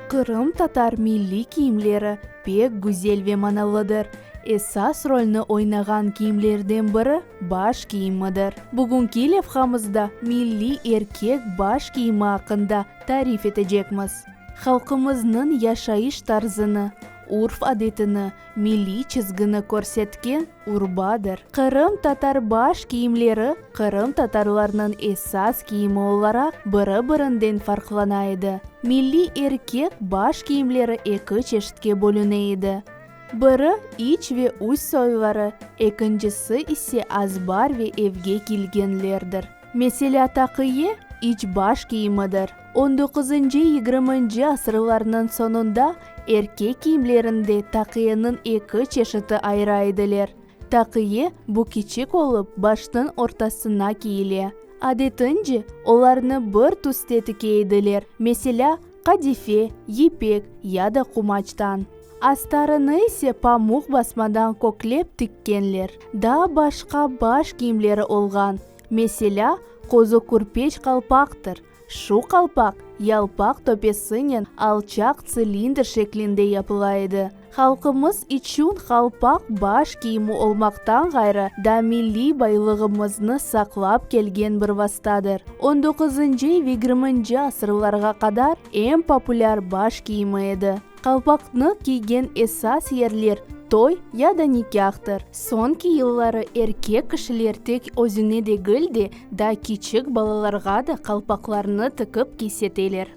Qırımtatar milliy kiyimleri pek güzel ve manalıdır. Esas rolni oynağan kiyimlerden biri baş kiyimidir. Bugünki levhamızda milliy erkek baş kiyimi aqqında tarif etecekmiz. Halqımıznıñ yaşayış tarzını, urf-adetini, milliy çizgini körsetken urbadır. Qırımtatar baş kiyimleri qırımtatarlarnıñ esas kiyimi olaraq biri-birinden farqlana edi. Milliy erkek baş kiyimleri eki çeşitke bölüne edi. Biri iç ve üst soyları, ekincisi ise azbar ve evge kiyilgenlerdir. Meselâ, taqiye, iç baş kiyimidir. On doquzıncı, yigirminci asırlarnıñ soñunda erkek kiyimlerinde taqiyeniñ eki çeşiti ayıra ediler. Taqiye, bu kiçik olıp, başnıñ ortasına kiyile. Adetince, olarnı bir tüste tike ediler, meselâ, qadife, yipek ya da qumaçtan. Astarını ise pamuq basmadan köklep tikkenler. Daa başqa baş kiyimleri olğan, meselâ, qozu-kürpeç qalpaqtır. Şu qalpaq yalpaq töpesinen alçaq tsilindr şeklinde yapıla edi. Halqımız içün qalpaq baş kiyimi olmaqtan ğayrı da milliy baylığımıznı saqlap kelgen bir vastadır. On doquzıncı ve yigirminci asırlarğa qadar eñ populâr baş kiyimi edi. Qalpaqnı kiygen esas yerler toy ya da nikâhtır. Soñki yılları erkek kişiler tek özüne degil de, daa kiçik balalarğa da qalpaqlarnı tikip kiyseteler.